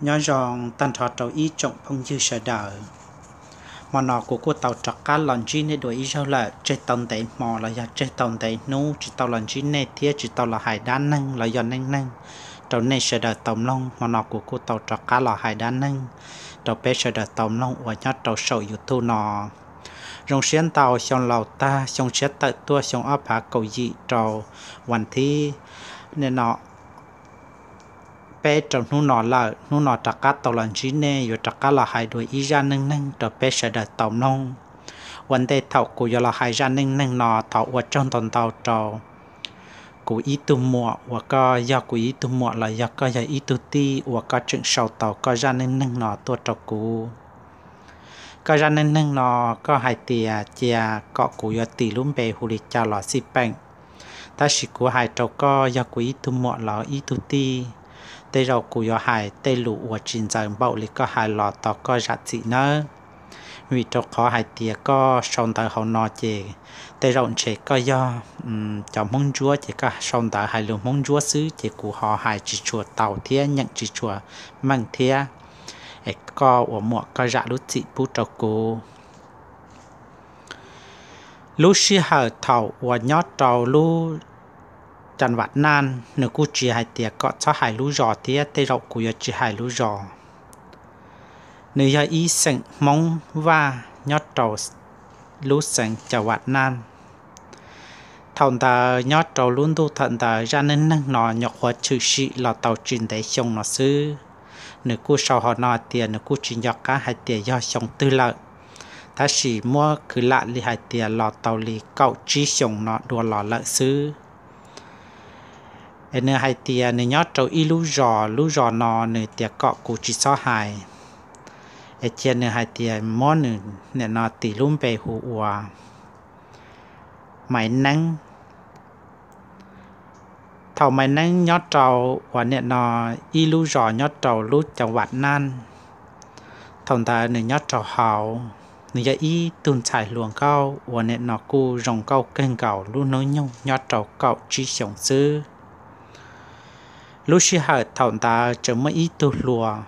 Nyob zoo tag nrho rau ib tsoom phooj ywg sawv daws. Hmo no kuv kuj tau rov qab los ntsib nej dua ib zaug lawm, tseg tau ntev hmo los yog tseg tau ntev hnub tsis tau los ntsib nej thiab tsis tau los hais dab neeg los yog neej neeg rau nej sawv daws tau mloog. Hmo no kuv kuj tau rov qab los hais dab neeg rau peb sawv daws tau mloog uas nyob rau saum YouTube no. Zoo siab ntau, xyoo laus tag, xyoo tshiab tawm tuaj, xyoo ob phav kaum yim rau vas thib no peb rau hnub no lawm. Hnub no rov qab tau los ntsib nej, yuav rov qab los hais dua ib zaj neej neeg rau peb sawv daws tau mloog. Ua ntej thaum kuv yuav los hais zaj neej neeg no, thov ua tsaug ntau ntau rau kuv ib tug muam uas koj yog kuv ib tug muam los yog koj yog ib tug tij uas koj tseem sau tau koj zaj neej neeg no tuaj rau kuv. Koj zaj neej neeg no koj hais tias cia kom kuv yuav tis lub npe hu li cas los xij peem, tab sis kuv hais rau koj yog kuv ib tug muam los ib tug tij, tej zaum kuv yuav hais tej lus uas tsis ntxaws npaum li koj hais los thov koj zam txim nawb. Vim rau qhov hais tias koj sau ntawv hauv no ces tej zaum ntshe koj yog cov Hmoob Ntsuab ces koj sau ntawv hais lus Hmoob Ntsuab xwb ces kuv ho hais tsis tshua tau thiab nyeem tsis tshua meej thiab. Es koj ua muam koj zam lub txim pub rau kuv. Lub sij hawm thaum uas nyob rau lub Cam Vam Naj, nws kuj tsis hais tias kom txhob hais lub zos thiab, tej zaum kuv yuav tsis hais lub zos. Nws yog ib xeem Hmoob Vaj nyob rau lub xeev Cam Vam Naj. Thaum ntawd nyob rau lub ntuj thaum ntawd, zaj neej neeg no nyuam qhuav tshwm sim los tau tsis ntev xyoo no xwb. Nws kuj sau hauv no tias nws kuj tsis nco qab hais tias yog xyoo twg lawm, tab sis muab khwv lam li hais tias los tau li kaum tsib xyoos no dua los lawm xwb. Es nws hais tias nws nyob rau ib lub zos, lub zos no nws tias kom kuv tsis txhob hais, es cia nws hais tias muab nws nim no tis lub npe hu ua Maiv Neeb. Thaum Maiv Neeb nyob rau uas nim no ib lub zos nyob rau lub Cam Vam Naj, thaum ntawd nws nyob rau hauv, nws yog ib tug ntxhais hluas nkauj uas nim no kuj zoo nkauj kawg nkaus, lub hnub nyoog nyob rau kaum tsib xyoos xwb. Lub sij hawm thaum ntawd tseem muaj ib tug hluas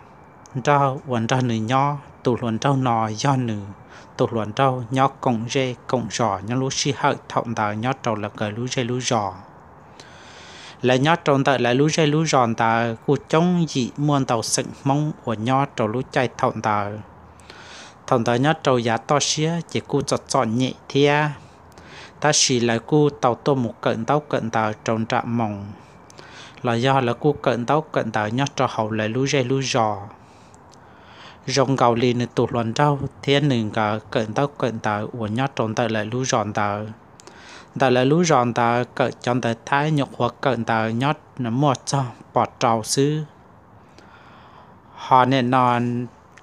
nraug uas nrog nws nyob, tus hluas nraug no yog nws tus hluas nraug nyob koom zej koom zos nyob lub sij hawm thaum ntawd nyob rau lawv nkawd lub zej lub zos. Lawv nyob rau ntawm lawv lub zej lub zos ntawd kuj coob yim muaj ntau xeem Hmoob uas nyob rau lub caij thaum ntawd. Thaum ntawd nyob rau yav toj siab ces kuj txom txom nyem thiab, tab sis lawv kuj tau tuaj mus kawm ntaub kawm ntawv rau nram moos, los yog lawv kuj kawm ntaub kawm ntawv nyob rau hauv lawv lub zej lub zos. Zoo nkaus li nws tus hluas nraug thiab nws nkawd kawm ntaub kawm ntawv uas nyob rau ntawm lawv lub zos ntawd. Ntawm lawv lub zos ntawd kawm cov ntawv Thaib nyuam qhuav kawm ntawv nyob muaj txog pos rau xwb. Ho nim no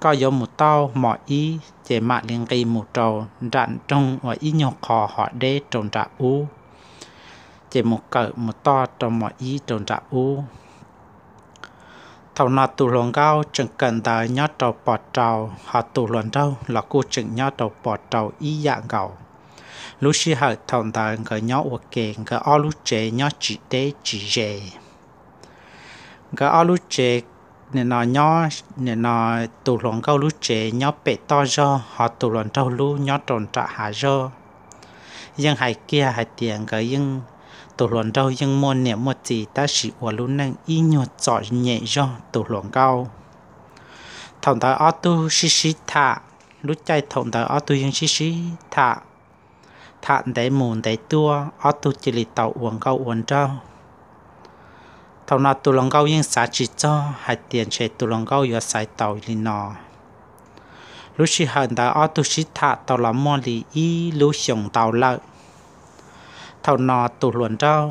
koj yuav mus tauj mos ib ces mam li nqis mus rau nram nroog uas ib nyuag qho ho deb rau nram ub, ces mus kawm mus toj rau mos ib rau nram ub. Thaum no tus hluas nkauj tseem kawm ntawv nyob rau pos rau, ho tus hluas nraug los kuj tseem nyob rau pos rau ib yam nkaus. Lub sij hawm thaum ntawd nkawd nyob ua ke, nkawd ob lub tsev nyob tsis deb tsis ze. Nkawd ob lub tsev, nim no nyob, nim no tus hluas nkauj lub tsev nyob pem toj zog, ho tus hluas nraug lub nyob rau nram hav zog. Yeej hais kiag hais tias nkawd yeej, tus hluas nraug yeej muaj niam muaj txiv tab sis ua lub neej ib nyuag txom nyem zog tus hluas nkauj. Thaum ntawd ob tug sib sib tham, lub caij thaum ntawd ob tug yeej sib sib tham, tham ntev mus ntev tuaj ob tug cia li tau ua nkauj ua nraug. Thaum no tus hluas nkauj yeej xav tsis txog hais tias ntshe tus hluas nkauj yuav xaiv tau li no. Lub sij hawm ntawd ob tug sib tham tau los muaj li ib lub xyoos ntau lawm. Thaum no tus hluas nraug,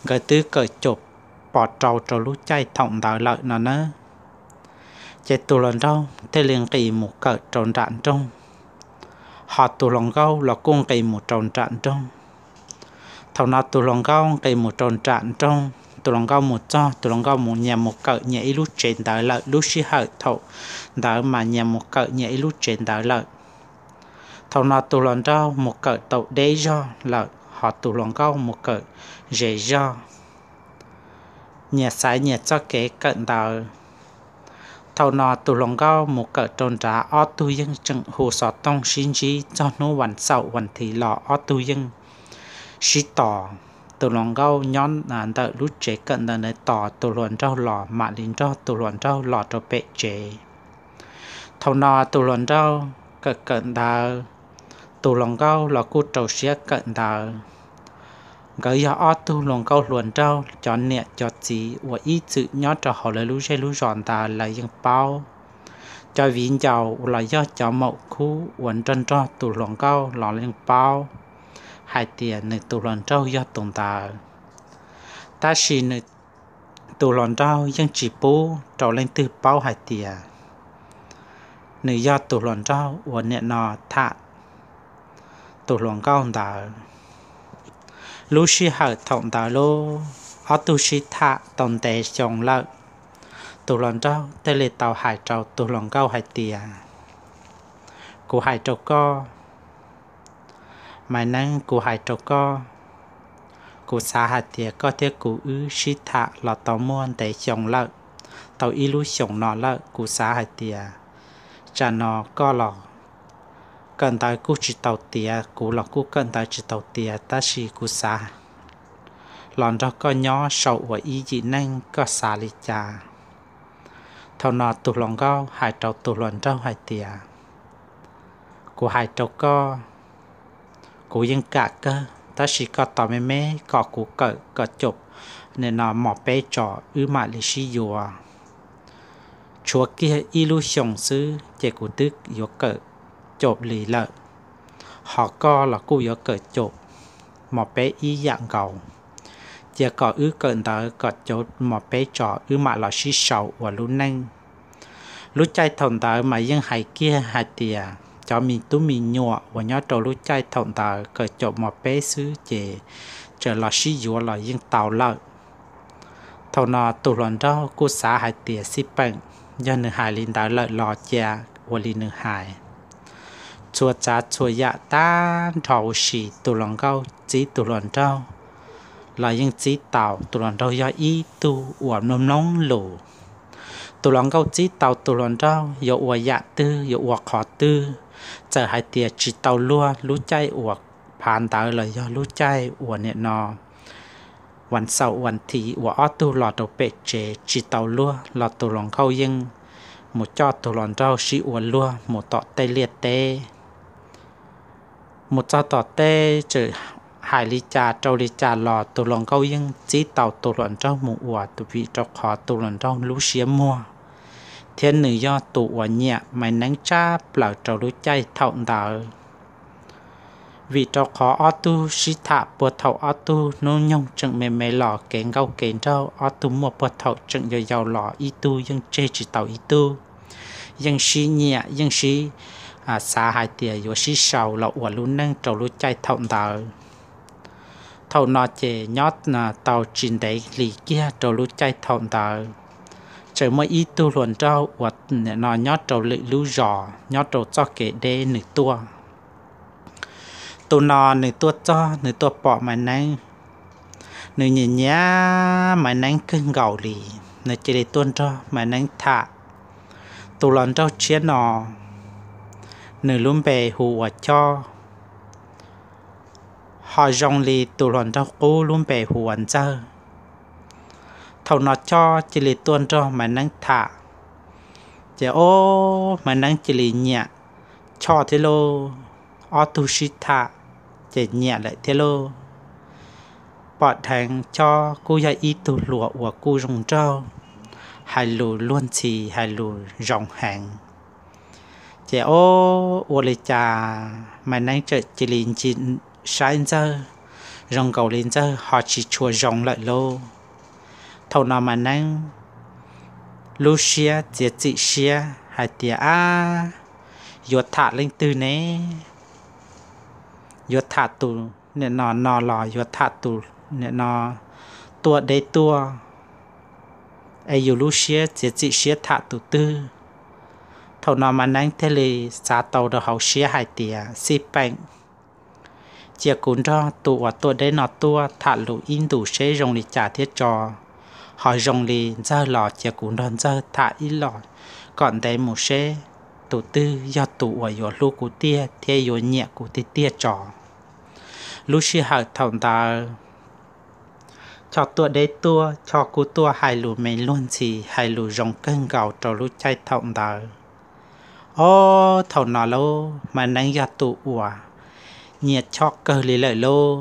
nkawd twb kawm caum pos rau rau lub caij thaum ntawd lawm no na, ces tus hluas nraug thiaj li nqis mus kawm rau nram nroog, ho tus hluas nkauj los kuj nqis mus rau nram nroog. Thaum no tus hluas nkauj nqis mus rau nram nroog, tus hluas nkauj mus txog, tus hluas nkauj mus nyias mus kawm nyias ib lub tsev ntawd lawm. Lub sij hawm thaum ntawd mas nyias mus kawm nyias ib lub tsev ntawd lawm. Thaum no tus hluas nraug mus kawm tau deb zog lawm, ho tus hluas nkauj mus kawm ze zog. Nyias xaiv nyias txoj kev kawm ntawv. Thaum no tus hluas nkauj mus kawm rau nrad, ob tug yeej tseem hu xov tooj sib ntsib txog hnub vas xaum vas thiv los ob tug yeej sib tos. Tus hluas nkauj nyob ntawm lub tsev kawm ntawv ntawd tos tus hluas nraug los mam li nrog tus hluas nraug los rau pem tsev. Thaum no tus hluas nraug kawm kawm ntawv, tus hluas nkauj los kuj rau siab kawm ntawv. Nkawd yog ob tug hluas nkauj hluas nraug, cov niam cov txiv uas ib txwm nyob rau hauv lawv lub zej lub zos ntawd lawv yeej paub. Cov viv ncaus los yog cov maum khub uas nrog nrog tus hluas nkauj los yeej paub hais tias nws tus hluas nraug yog tus ntawd. Tab sis nws tus hluas nraug yeej tsis pub rau leej twg paub hais tias nws yog tus hluas nraug uas nim no tham tus hluas nkauj ntawd. Lub sij hawm thaum ntawd lub, ob tug sib tham tau ntev xyoo lawm, tus hluas nraug thiaj li tau hais rau tus hluas nkauj hais tias, kuv hais rau koj, Maiv Neeb, kuv hais rau koj, kuv xav hais tias koj thiab kuv wb sib tham los tau muaj ntev xyoo lawm, tau ib lub xyoos no lawm, kuv xav hais tias tsam no koj los kawm ntawv kuj tsis tau tiav, kuv los kuj kawm ntawv tsis tau tiav, tab sis kuv xav los nrog koj nyob sau ua ib yim neej, koj xav li cas? Thaum no tus hluas nkauj hais rau tus hluas nraug hais tias, kuv hais rau koj, kuv yeej kam kawg, tab sis koj tos me me kom kuv kawm kom caum nim no mos peb tso wb mam li sib yuav. Tshuav kiag ib lub xyoos xwb ces kuv twb yuav kawm caum li lawm, ho koj los kuj yuav kawm caum mos peb ib yam nkaus. Cia kom wb kawm ntawv kom caum mos peb tso wb mam los sib sau ua lub neej. Lub caij thaum ntawd mas yeej hais kiag hais tias cov me tub me nyuam uas nyob rau lub caij thaum ntawd kawm caum mos peb xwb ces txawm los sib yuav los yeej tau lawm. Thaum no tus hluas nraug kuj xav hais tias xij peem, yog nws hais li ntawd lawm los cia ua li nws hais. Txhua tsav txhua yam tag nrho huv si tus hluas nkauj txib tus hluas nraug los yeej txib tau. Tus hluas nraug yog ib tug uas mloog mloog lus. Tus hluas nkauj txib tau tus hluas nraug yuav ua yam twg yuav ua qhov twg, txawm hais tias tsis tau luag lub caij uas phav ntawd los yog lub caij uas nim no vas xaum vas thiv uas ob tug los rau pem tsev tsis tau luag los tus hluas nkauj yeej mus coj tus hluas nraug sib ua luag mus tom tej liaj teb. Mus txog tom tej txawm hais li cas rau li cas los tus hluas nkauj yeej txib tau tus hluas nraug mus ua, vim rau qhov tus hluas nraug lub siab muag thiab nws yog tus uas nyiam Maiv Neeb tshaj plaws rau lub caij thaum ntawd. Vim rau qhov ob tug sib tham puag thaum ob tug hnub nyoog tseem me me los kev nkauj kev nraug ob tug muaj puag thaum tseem yau yau los ib tug yeej tseg tsis tau ib tug, yeej sib nyiam yeej sib xav hais tias yuav sib sau los ua lub neej rau lub caij thaum ntawd. Thaum no ces nyob tau tsis ntev hli kiag rau lub caij thaum ntawd, tseem muaj ib tug hluas nraug uas nim no nyob rau lwm lub zos nyob rau txoj kev deb nws tuaj. Tus no nws tuaj txog nws tuaj pom Maiv Neeb, nws nyiam nyiam Maiv Neeb kawg nkaus li, nws cia li tuaj nrog Maiv Neeb tham. Tus hluas nraug tshiab no nws lub npe hu ua Choj, ho zoo li tus hluas nraug qub lub npe hu ua Ntxawg. Thaum no Choj cia li tuaj nrog Maiv Neeb tham, ces ob Maiv Neeb cia li nyiam Choj thiab lauj. Ob tug sib tham ces nyiam lawm thiab lauj. Pom dheev Choj kuj yog ib tug hluas uas kuj zoo nraug, hais lus luag ntxhi hais lus zoo heev. Ces ob ua li cas Maiv Neeb txawm cia li ncig saib Ntxawg, zoo nkaus li Ntxawg ho tsis tshua zoo lawm lauj. Thaum no Maiv Neeb lub siab txiav txim siab hais tias ab, yuav tham leej twg ne? Yuav tham tus nim no no los yuav tham tus nim no tuaj deb tuaj, es yus lub siab txiav txim siab tham tus twg? Thaum no Maiv Neeb thiaj li xav tau rau hauv siab hais tias xij peem, cia kuv nrog tus uas tuaj deb no tuaj tham lus ib ntus seb zoo li cas thiab tso, Ho zoo li Ntxawg los cia kuv nrog Ntxawg tham ib los kom ntev mus seb tus twg yog tus uas yuav hlub kuv tiag thiab yuav nyiam kuv tiag tiag tso. Lub sij hawm thaum ntawd Choj tuaj deb tuaj, Choj kuj tuaj hais lus me luag ntxhi, hais lus zoo kawg nkaus rau lub caij thaum ntawd. Ob, thaum no lauj, Maiv Neeb yog tus uas nyiam Choj kawg li lawm lauj.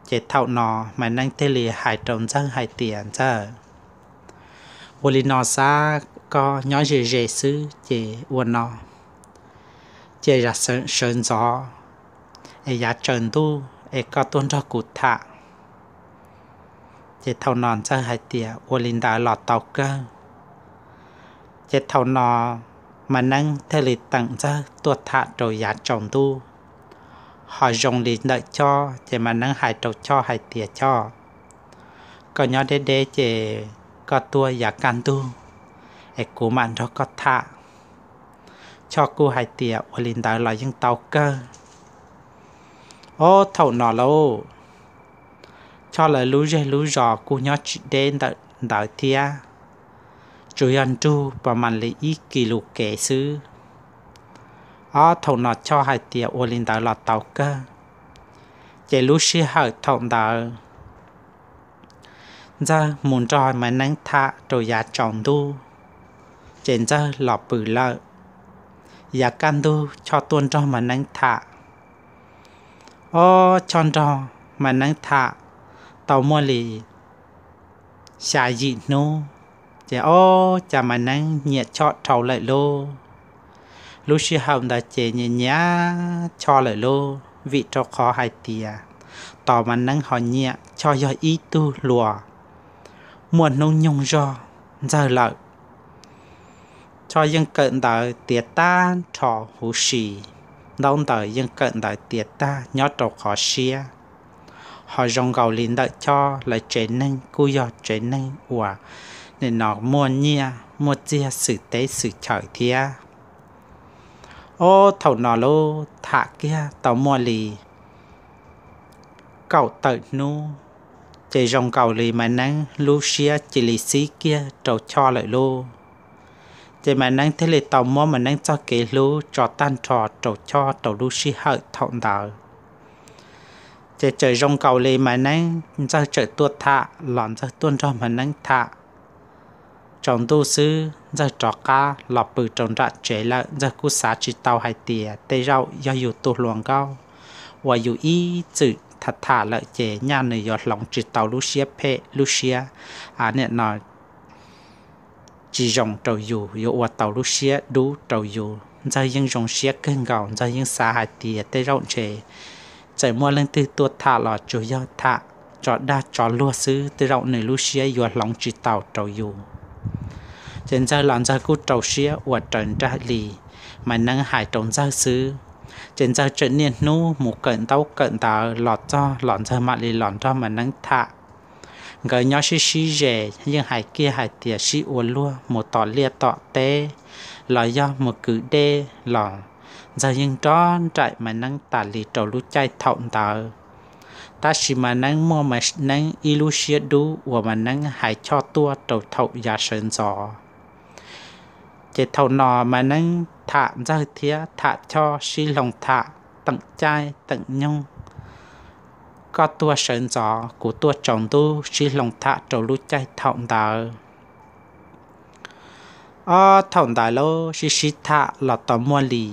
Ces thaum no Maiv Neeb thiaj li hais rau Ntxawg hais tias, Ntxawg, ua li no xav, koj nyob ze ze xwb ces ua no, cia sawv ntxov es yav tsaus ntuj es koj tuaj nrog kuv tham. Ces thaum no Ntxawg hais tias, Ua li ntawd los tau kawg. Ces thaum no Maiv Neeb thiaj li teem Ntxawg tuaj tham rau yav tsaus ntuj. Ho zoo li ntawm Choj ces Maiv Neeb hais rau Choj hais tias, Choj, koj nyob deb deb ces koj tuaj yav kaj ntug es kuv mam nrog koj tham. Choj kuj hais tias, Ua li ntawd los yeej tau kawg. Ob, thaum no lauj, Choj lawv lub zej lub zos kuj nyob tsis deb ntawm ntawd thiab, tsuas yog nrug pas mam li ib kis lus kev xwb. Ob, thaum no Choj hais tias, Ua li ntawd los tau kawg. Ces lub sij hawm thaum ntawd Ntxawg mus nrog Maiv Neeb tham rau yav tsaus ntuj, ces Ntxawg los pw lawm. Yav kaj ntug Choj tuaj nrog Maiv Neeb tham. Ob, Choj nrog Maiv Neeb tham tau muaj li xya yim hnub, ces ob, cas Maiv Neeb nyiam Choj dhau lawm lauj. Lub sij hawm ntawd ces nyiam nyiam Choj lawm lauj, vim rau qhov hais tias tos Maiv Neeb ho nyiam Choj yog ib tug hluas muaj hnub nyoog zog Ntxawg lawm. Choj yeej kawm ntawv tiav tag nrho huv si, ntaub ntawv yeej kawm ntawv tiav tag nyob rau qhov siab. Ho zoo nkaus li ntawm Choj lawv tsev neeg kuj yog tsev neeg uas nim no muaj nyiaj muaj txiag xwm teb xwm chaw thiab. Ob, thaum no lauj, tham kiag tau muaj li kaum tawm hnub, ces zoo nkaus li Maiv Neeb lub siab cia li xib kiag rau Choj lawm lauj. Ces Maiv Neeb thiaj li tau muab Maiv Neeb txoj kev hlub tso tag nrho rau Choj rau lub sij hawm thaum ntawd. Ces txawm zoo nkaus li Maiv Neeb, Ntxawg txawm tuaj tham los Ntxawg tuaj nrog Maiv Neeb tham. Tsaus ntuj xwb Ntxawg rov qab los pw rau nram tsev lawm. Ntxawg kuj xav tsis tau hais tias tej zaum yog yus tus hluas nkauj uas yus ib txwm tham tham lawm ces nyaj nws yuav hloov tsis tau lub siab phem lub siab nim no tsis zoo rau yus, yuav ua tau lub siab dub rau yus. Ntxawg yeej zoo siab kawg nkaus, Ntxawg yeej xav hais tias tej zaum ntshe txawm muaj leej twg tuaj tham los tsuas yog tham tso dag tso luag xwb, tej zaum nws lub siab yuav hloov tsis tau rau yus. Ces Ntxawg los Ntxawg kuj rau siab ua raws nraim li Maiv Neeb hais rau Ntxawg xwb. Ces Ntxawg txawm niaj hnub mus kawm ntaub kawm ntawv los txog los Ntxawg mam li los nrog Maiv Neeb tham. Nkawd nyob sib sib ze, yeej hais kiag hais tias sib ua luag mus tom liaj tom teb los yog mus kwv dej los Ntxawg yeej nrog nraim Maiv Neeb tas li rau lub caij thaum ntawd. Tab sis Maiv Neeb muaj Maiv Neeb ib lub siab dub uas Maiv Neeb hais Choj tuaj rau thaum yav sawv ntxov. Ces thaum no Maiv Neeb tham Ntxawg thiab tham Choj sib hloov tham teem caij teem nyoog, koj tuaj sawv ntxov kuv tuaj tsaus ntuj sib hloov tham rau lub caij thaum ntawd. Ob, thaum ntawd lauj, sib sib tham los tau muaj li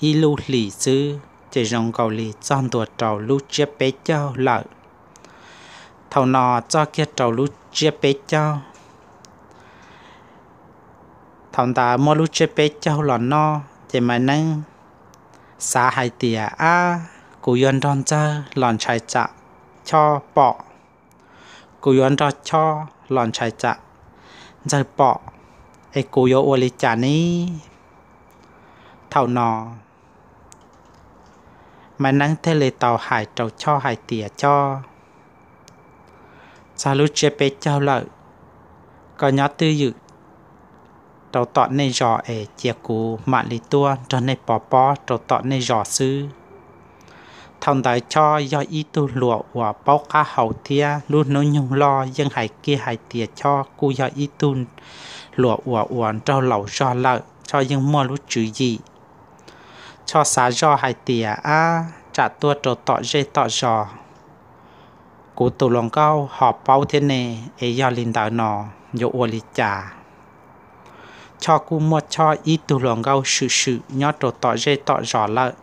ib lub hlis xwb ces zoo nkaus li txog ntua rau lub tsiab peb caug lawm. Thaum no txog kiag rau lub tsiab peb caug, thaum ntawd muab lub tsiab peb caug los noj ces Maiv Neeb xav hais tias, Ab, kuv yuav nrog Ntxawg los ntshai tsam Choj pom, kuv yuav nrog Choj los ntshai tsam Ntxawg pom, es kuv yuav ua li cas ne? Thaum no Maiv Neeb thiaj li tau hais rau Choj hais tias, Choj, txog lub tsiab peb caug lawm, koj nyob twj ywm rau tom nej zos es cia kuv mam li tuaj nrog nej pov pob rau tom nej zos xwb. Thaum ntawd Choj yog ib tug hluas uas paub qab hau thiab lub hnub nyoog loj yeej hais kiag hais tias Choj kuj yog ib tug hluas uas uas nraug laus zog lawm, Choj yeej muaj lub tswv yim. Choj xav zoj hais tias, ab, tsam tuaj rau tom zej tom zos, kuv tus hluas nkauj ho paub thiab ne, es yog li ntawd no yuav ua li cas? Choj kuj muaj Choj ib tug hluas nkauj swm swm nyob rau tom zej tom zos lawm.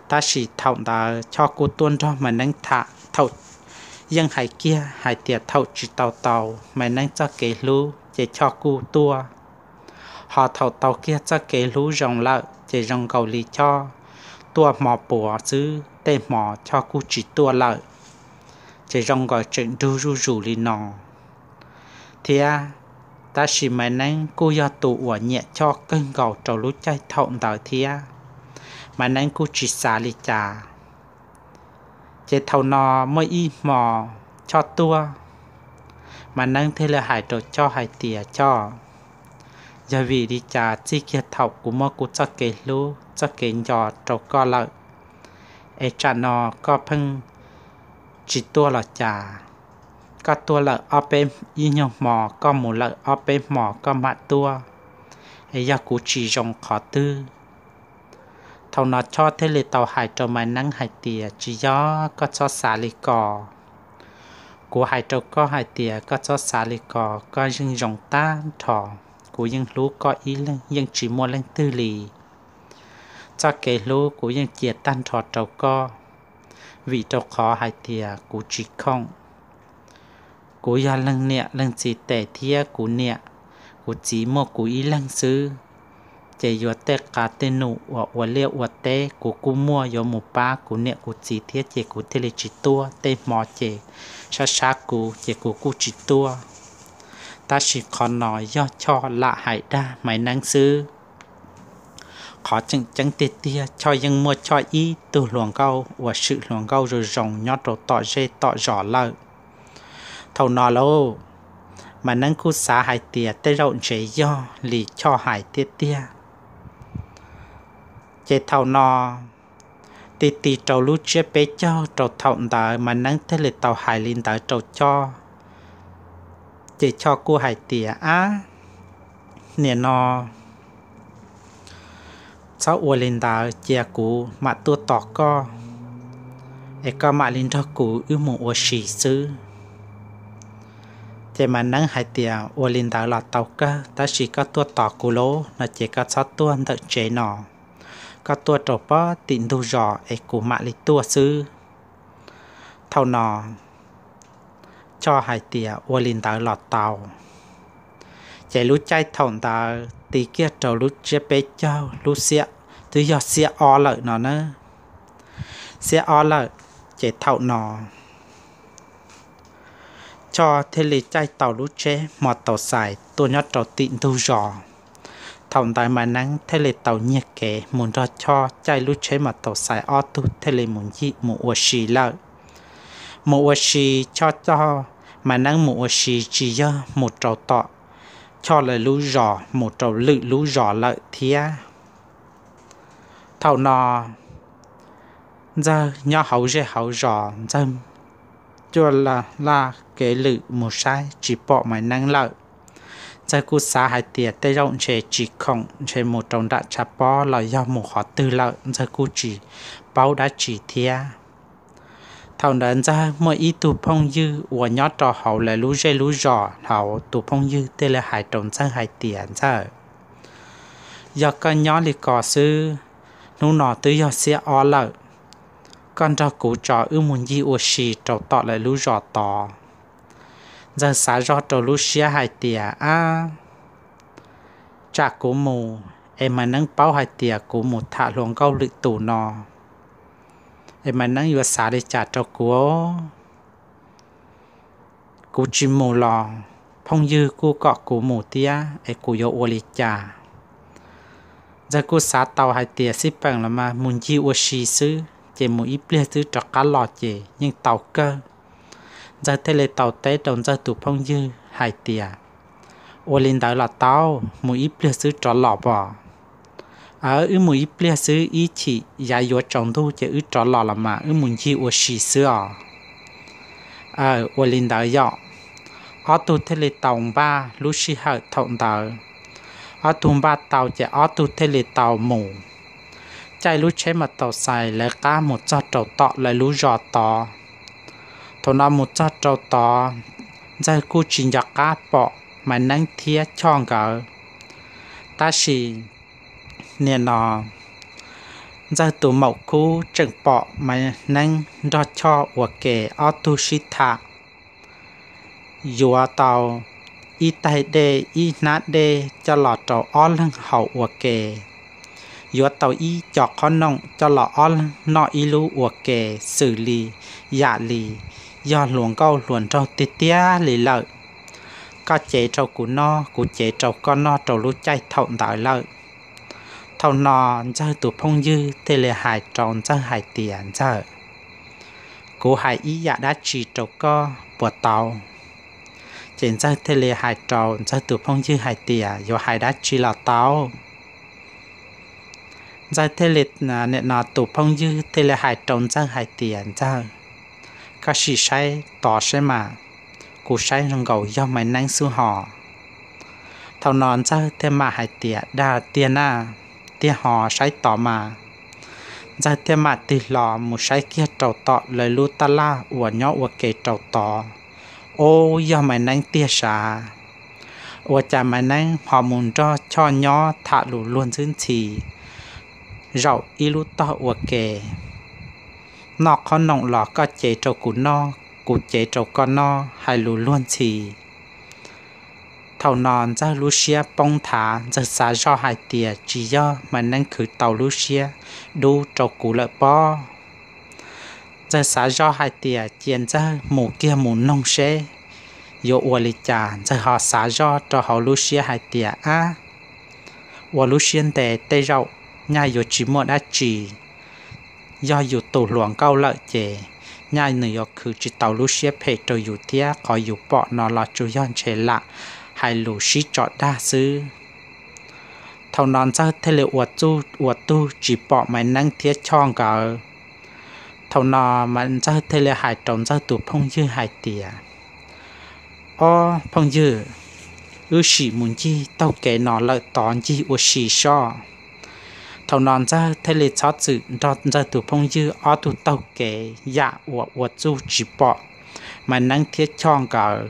Tab sis thaum ntawd Choj kuj tuaj nrog Maiv Neeb tham, thaum yeej hais kiag hais tias thaum tsis tau tau Maiv Neeb txoj kev hlub ces Choj kuj tuaj. Ho thaum tau kiag txoj kev hlub zoo lawm ces zoo nkaus li Choj tuaj hmo puav xwb, tej hmo Choj kuj tsis tuaj lawm, ces zoo nkaus tseem nrug zuj zus li no thiab. Tab sis Maiv Neeb kuj yog tus uas nyiam Choj kawg nkaus rau lub caij thaum ntawd thiab, Maiv Neeb kuj tsis xav li cas. Ces thaum no muaj ib hmo Choj tuaj, Maiv Neeb thiaj li hais rau Choj hais tias, Choj, yog vim li cas txij kiag thaum kuv muab kuv txoj kev hlub txoj kev nco rau koj lawm, es tsam no koj pheej tsis tuaj los cas? Koj tuaj lawm ob peb, ib nyuag hmo, koj mus lawm ob peb hmo koj mam tuaj, es yog kuv tsis zoo qhov twg? Thaum no Choj thiaj li tau hais rau Maiv Neeb hais tias, tsis yog, koj txhob xav li ko. Kuv hais rau koj hais tias koj txhob xav li ko, koj yeej zoo tag nrho, kuv yeej hlub koj ib leeg yeej tsis muaj leej twg li. Txoj kev hlub kuv yeej cia tag nrho rau koj, vim rau qhov hais tias kuv tsis khoom. Kuv yog leej niam leej txiv tes thiab kuv niam kuv txiv muaj kuv ib leeg xwb, ces yuav tej qav tej num uas ua liaj ua teb kuv kuj muaj yuav mus pab kuv niam kuv txiv thiab ces kuv thiaj li tsis tuaj. Tej hmo ces sab sab kuv ces kuv kuj tsis tuaj. Tab sis qhov no yog Choj lam hais dag Maiv Neeb xwb. Qhov tseem ceeb tiag tiag Choj yeej muaj Choj ib tug hluas nkauj uas swm hluas nkauj zoo zoo nyob rau tom zej tom zos lawm. Thaum no lauj, Maiv Neeb kuj xav hais tias tej zaum ntshe yog li Choj hais tiag tiag. Ces thaum no ti ti rau lub tsiab peb caug rau thaum ntawd Maiv Neeb thiaj li tau hais li ntawd rau Choj. Ces Choj kuj hais tias, ab, nim no txhob ua li ntawd, cia kuv mam tuaj tos koj, es koj mam li nrog kuv wb mus ua si xwb. Ces Maiv Neeb hais tias, ua li ntawd los tau kawg, tab sis koj tuaj tos kuv lauj no ces koj txhob tuaj ntawm tsev no, koj tuaj rau pem tim ntug zos es kuv mam li tuaj xwb. Thaum no Choj hais tias, ua li ntawd los tau. Ces lub caij thaum ntawd ti kiag rau lub tsiab peb caug, lub xiab, twb yog xiab ob lawm no na. Xiab ob lawm, ces thaum no Choj thiaj li caij tau lub tsheb mos taus xais tuaj nyob rau tim ntug zos. Thaum ntawd Maiv Neeb thiaj li tau nyiag kev mus nrog Choj caij lub tsheb mos taus xais, ob tug thiaj li mus ncig mus ua si lawm. Mus ua si, Choj coj Maiv Neeb mus ua si tsis yog mus rau tom Choj lawv lub zos, mus rau lwm lub zos lawm thiab. Thaum no Ntxawg nyob hauv zej hauv zos, Ntxawg cuaj laj kev lwm mus saib tsis pom Maiv Neeb lawm. Ntxawg kuj xav hais tias tej zaum ntshe tsis khoom, ntshe mus rau nram tshav pob los yog mus qhov twg lawm, Ntxawg kuj tsis paub dab tsi thiab. Thaum ntawd Ntxawg muaj ib tug phooj ywg uas nyob rau hauv lawv lub zej lub zos, hauv tus phooj ywg thiaj li hais rau Ntxawg hais tias, Ntxawg, yog koj nyob li ko xwb, hnub no twb yog xiab ob lawm, koj nrog kuv tso wb mus ncig ua si rau tom lawv lub zos tod. Ntxawg xav zog rau lub siab hais tias, ab, tsam kuv mus es Maiv Neeb paub hais tias kuv mus tham hluas nkauj lwm tus no, es Maiv Neeb yuav xav li cas rau kuv? Kuv tsis mus los phooj ywg kuj kom kuv mus thiab, es kuv yuav ua li cas? Ntxawg kuj xav tau hais tias xij peem los mas mus ncig ua si xwb, ces mus ib pliag xwb rov qab los ces yeej tau kawg. Ntxawg thiaj li tau teb rau Ntxawg tus phooj ywg hais tias, ua li ntawd los tau, mus ib pliag xwb rov los pom. Wb mus ib pliag xwb, ib chim yav yuav tsaus ntuj ces wb rov los los mas wb mus ncig ua si xwb os. Ua li ntawd yom. Ob tug thiaj li tau npaj lub sij hawm thaum ntawd. Ob tug npaj tau ces ob tug thiaj li tau mus caij lub tsheb mas tau xais lawv qab mus txog rau tom lawv lub zos tod. Thaum no mus txog rau tod, Ntxawg kuj tsis nco qab pom Maiv Neeb thiab Choj nkawd. Tab sis nim no Ntxawg tus maum khub tseem pom Maiv Neeb nrog Choj ua ke ob tug sib tham yuav tau ib taig dej ib hnab dej coj los rau ob leeg haus ua ke, yuav tau ib co qhob noom coj los ob leeg noj ib lub ua ke, xws li yam li yog hluas nkauj hluas nraug tiag tiag li lawm. Koj cev rau kuv noj, kuv cev rau koj noj rau lub caij thaum ntawd lawm. Thaum no Ntxawg tus phooj ywg thiaj li hais rau Ntxawg hais tias, Ntxawg, kuv hais ib yam dab tsi rau koj puas tau? Ces Ntxawg thiaj li hais rau Ntxawg tus phooj ywg hais tias, Yuav hais dab tsi los tau. Ntxawg thiaj li, nim no tus phooj ywg thiaj li hais rau Ntxawg hais tias, Ntxawg, koj sim saib tod saib mas, kuv saib zoo nkaus yog Maiv Neeb xwb hos. Thaum no Ntxawg thiaj mam hais tias, Dag tiag na, tiag hos, saib tod mas. Ntxawg thiaj mam tig hlo mus saib kiag rau tom lawv lub taj laj uas nyob ua ke rau tod. Ub, yog Maiv Neeb tiag sav! Ua cas Maiv Neeb ho mus nrog Choj nyob tham lus luag ntxhwb ntxhi zaum ib lub tog ua ke? Noj qhob noom los koj cev rau kuv noj, kuv cev rau koj noj, hais lus luag ntxhi. Thaum no Ntxawg lub siab poob nthav, Ntxawg xav zoj hais tias, Tsis yog Maiv Neeb khwv tau lub siab dub rau kuv lawm pob? Ntxawg xav zoj hais tias, Cia Ntxawg mus kiag mus noog seb yuav ua li cas. Ntxawg ho xav zoj rau hauv lub siab hais tias, Ab, ua lub siab ntev tej zaum nyaj yuav tsis muaj dab tsi. Yog yus tus hluas nkauj lawm ces nyaj nws yuav khwv tsis tau lub siab phem rau yus thiab. Qhov yus pom no los tsuas yog ntshe lam hais lus sib tso dag xwb. Thaum no Ntxawg thiaj li ua txuj ua tug tsis pom Maiv Neeb thiab Choj nkawd. Thaum no Ntxawg thiaj li hais rau Ntxawg tus phooj ywg hais tias, Ob phooj ywg, wb sim mus ncig taug kev no lawm tod ncig ua si soj. Thaum no Ntxawg thiaj li txhob txwm nrog Ntxawg tus phooj ywg ob tug taug kev yam uas ua txuj tsis pom Maiv Neeb thiab Choj nkawd.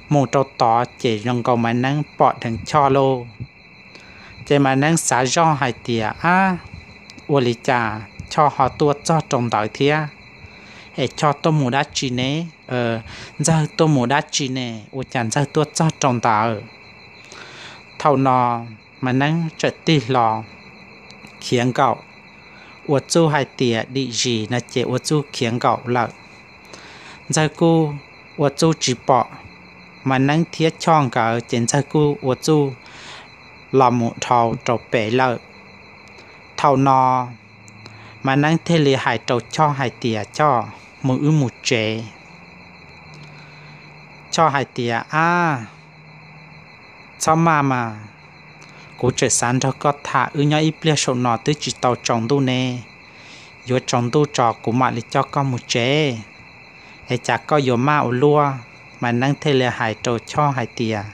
Mus rau tod ces zoo nkaus Maiv Neeb pom dheev Choj lauj. Ces Maiv Neeb xav zoj hais tias, Ab, ua li cas Choj ho tuaj txog rau ntawd thiab? Es Choj tuaj mus dab tsi ne? Ntxawg tuaj mus dab tsi ne? Ua cas Ntxawg tuaj txog rau ntawd? Thaum no Maiv Neeb txawm tig hlo khiav nkaum, ua txuj hais tias dim zis no ces ua txuj khiav nkaum lawm. Ntxawg kuj ua txuj tsis pom Maiv Neeb thiab Choj nkawd ces Ntxawg kuj ua txuj los mus dhau rau pem lawm. Thaum no Maiv Neeb thiaj li hais rau Choj hais tias, Choj, mus wb mus tsev. Choj hais tias, Ab, txhob maj mas, kuv tseem xav nrog koj tham, wb nyob ib pliag saum no twb tsis tau tsaus ntuj ne. Yuav tsaus ntuj tso kuv mam li coj koj mus tsev. Es cas koj yuav maj ua luaj? Maiv Neeb thiaj li hais rau Choj hais tias,